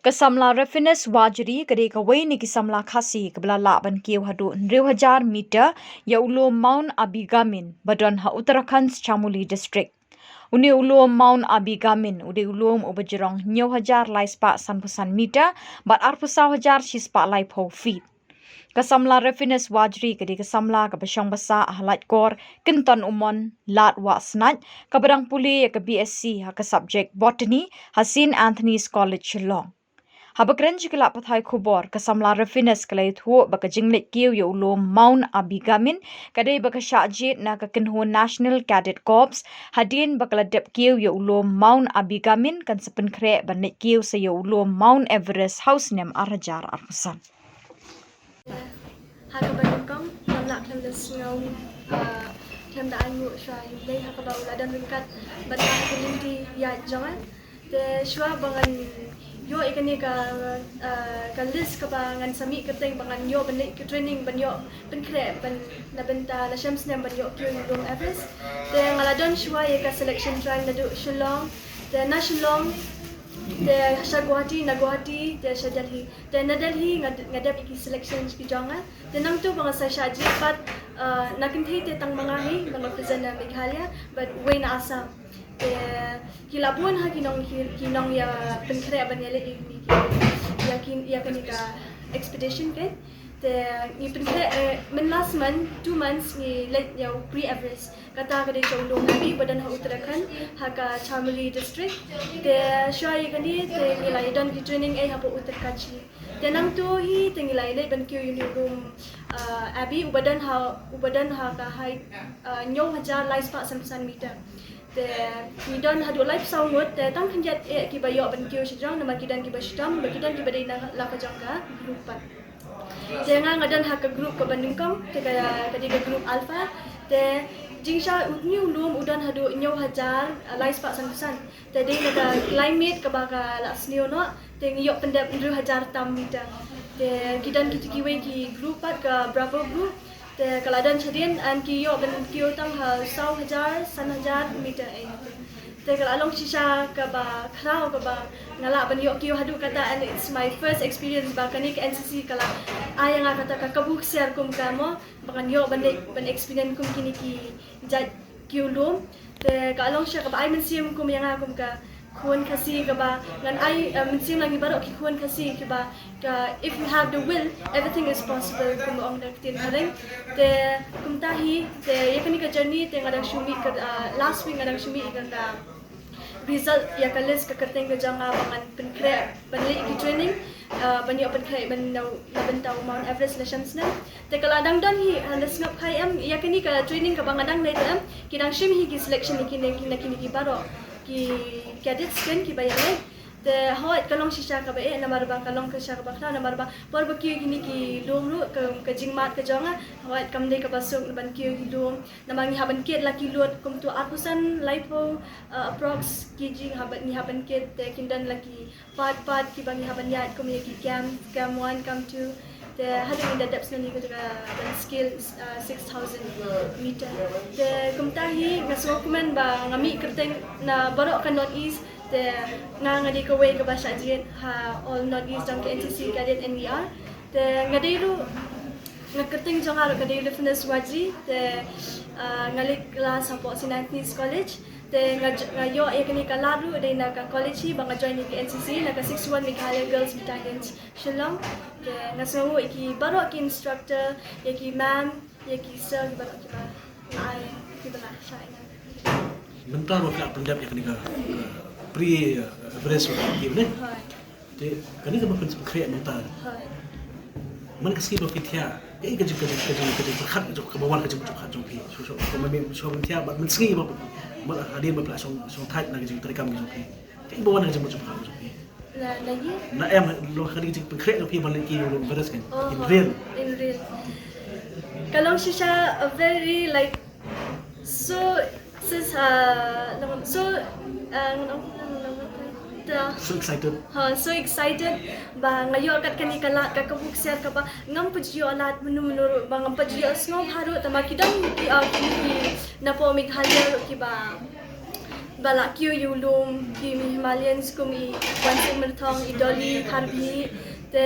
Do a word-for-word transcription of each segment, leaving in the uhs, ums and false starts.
Ka samla Refinus Wajri ka dei kawei na ki samla Khasi kaba la lah ban kiew haduh hynriew hajar meter ïa u lum Mount Abigamin ba don ha Uttarakhand's Chamoli District. Une u lum Mount Abigamin u dei u lum uba jrong hynñiew hajar lai spah sanphew san meter bad arphew saw hajar shi spah laiphew feet. Ka samla Refinus Wajri ka dei ka samla kaba shong ba sah ha Laitkor, Kynton Umon, Lad Wah Snait, kaba dang pule ïa ka B Sc ha ka subject Botany ha Saint Anthony's College Shillong. Haba kren sha ki lad pathai khubor, ka samla Refinus ka la ïathuh ba ka jingleit kiew ïa u lum Mount Abigamin ka dei ba ka shah jied na ka kynhun National Cadet Corps hadien ba ka la dep kiew ïa u lum Mount Abigamin kan sa pynkhreh ban leit kiew sa ïa u lum Mount Everest ha u snem ar hajar arphew san. Ha kaba nyngkong, ngam lah khlem da sngew, ah, khlem da ainguh shuwa ïa u Blei ha kaba u la don ryngkat bad nga ha ka lynti ïaid jong nga. Te shuwa ba ngan ïoh ïa kane ka, ah, ka list kaba ngan submit kyrteng ba ngan ïoh ban leit ka training ban ïoh pynkhreh ban na bynta na shem snem ban ïoh kiew ïa u lum Everest. Te nga la don shuwa ïa ka selection trial naduh Shillong. Te na Shillong, te sha Guwahati, na Guwahati, te sha Delhi. Te na Delhi nga, nga dep ïa ki selection ki jong nga. Te nangta ba nga sa shah jied pat, ah, na kynthei te tang ma nga hi ba nga present na Meghalaya, bad uwei na Assam. Te ki la bun ha ki nong, ki, ki nong ïa pynkhreh ban ïaleit ïa ki, ïa ki, ïa kane ka expedition kan. Te ngi pynkhreh, eh, myn last month, two months ngi leit ïa u pre-Everest. Kata ka dei sha u lum Abbey ba don ha Uttarakhand, ha ka Chamoli district. Te shuwa ïa kane te ngi la ïa don ki training ei hapoh Uttarkashi. Te nangta hi te ngi la ïa leit ban kiew ïa une u lum, ah, Abbey uba don ha, uba don ha ka height, ah, hynñiew hajar lai spah sanphew san meter. Te ngi don haduh laiphew saw ngut, te tang khyndiat eh kiba ïoh ban kiew shajrong namar ki don kiba shitom bad ki don kiba dei na la ka jong ka group pat. Te nga nga don ha ka group kaba nyngkong, te ka, ka dei ka group Alpha. Te jingshah une u lum u don haduh hynñiew hajar, ah, lai spah sanphew san. Te dei na ka climate kaba ka la sniew noh, te ngi ïoh pyndep hynriew hajar tam meter. Te ki don kito kiwei ki group pat, ka Bravo group. Te ka la don shadien, and ki ïoh ban kiew tang ha saw hajar, san hajar meter ei. Te ka la long shisha kaba khraw kaba nga lah ban ïoh kiew haduh katta, and it's my first experience ba kane ka N C C ka la ai ïa nga kata ka kabu ksiar kum ka mo, ba ngan ïoh ban leh, ban experience kum kine ki jait kiew lum. Te ka long shisha kaba ai mynsiem kum ïa nga kum ka khun Khasi kaba ngan ai, eh, mynsiem lang ïa baroh ki khun Khasi kiba ka, if you have the will, everything is possible, kum ong da ka ktien phareng. Te kumta hi, te ïa kane ka journey te nga dang shu mih ka, ah, last week nga dang shu mih ka, ka result ïa ka list ka kyrteng ka jong nga ba ngan pynkhreh ban leit ki training, ah, ban ïoh pynkhreh ban na, na bynta u Mount Everest la shem snem. Te ka la dang don hi, ah, la sngap khai em, ïa kane ka training kaba nga dang leit em, ki dang shim hi ki selection ïa kine, kine, kine ki baroh ki cadets ken kiba ïa leit. Te hooid ka long shisha kaba eh, namar ba ka long ka shisha kaba khraw, namar ba por ba kiew kine ki lum ruh ka, ka jingmad ka jong nga, hooid kam dei kaba suk ban kiew ki lum. Namar ngi hap ban kit la ki load kumto arphew san laiphew, uh, approx kg ngi hap ban, ngi hap ban kit, te kin don la ki part part kiba ngi hap ban ïaid kum ïa ki cam, cam one, cam two. Te haduh ngin da dep sngewbha ïa kata ka ban scale, uh, six thousand meter. Te kumta hi nga sngewkmen ba nga mih kyrteng na baroh ka North East. Te nga nga dei kawei kaba shah jied ha all North East jong ka N C C Cadet N V R. Te nga dei ruh, nga kyrteng jong nga ruh ka dei Refinus Wajri. Te, ah, nga leit klas hapoh Saint Anthony's College. Te nga j-, nga ïoh ïa kane ka lad ruh dei na ka college hi ba nga join ïa ka N C C, na ka sixty-one Meghalaya Girls Battalion Shillong. Te nga sngewnguh ïa ki baroh ki instructor, ïa ki ma'am, ïa ki sir, ki baroh kiba la ai, kiba la shah ïa nga. Mynta ruh phi la pyndep ïa kane ka, ka pre, eh, Everest ruh phi ne? Hooid. Te kane kaba phin pynkhreh mynta. Hooid. Man ka sngi ba phi thiah, kaei ka jing, ka jing, ka jing, ka jingpyrkhat jong, kaba wan ka jingpyrkhat jong phi. Shuh, shuh, kaba mih, shuh ban thiah, bad man sngi ba, bad hadien ba phi la shong, shong thait na ka jingtrei kam ka jong phi. Kaei ba wan ka jingpyrkhat jong phi. Na, na ye? Na em, long ka jingpynkhreh jong phi ban leit ki Everest kan. Oh, in real. In real. Ka long shisha a very, like, so, so, uh, so, uh, so excited. Ha, so excited ba nga ïoh kat kane ka lad, ka kabu ksiar kaba ngam pat ju ïoh lad mynno mynno ruh, ba ngam pat ju ïoh sngewbha ruh, tangba ki don ki, uh, ki, ki napoh Meghalaya ruh kiba ba la kiew ïa u lum, ki Himalayan kum i Wansit Myrthong, i Dolly Harbi, te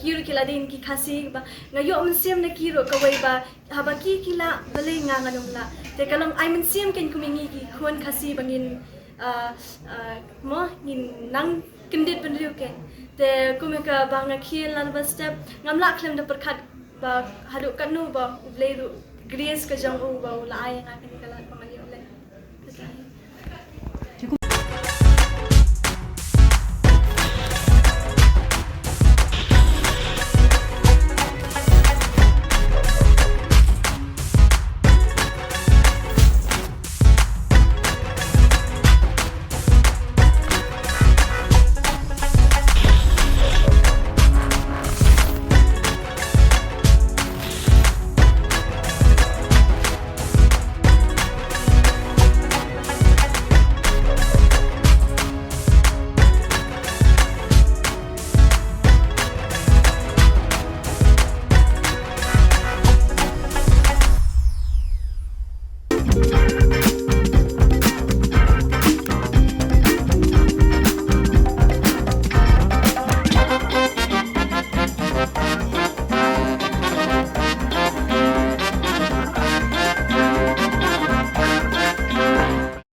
ki ruh ki la dei ki Khasi ba nga ïoh mynsiem na ki ruh kawei ba haba ki ki lah balei nga ngan ym lah. Te ka long ai mynsiem kein kum ïa ngi ki khun Khasi ba ngin, ah, ah, mo ngin nang kyndit bynriew kein. Te kum ïa kaba nga khie lane ba step ngam lah khlem da pyrkhat ba haduh katno ba U Blei ruh grace ka jong u ba u la ai ïa nga kane ka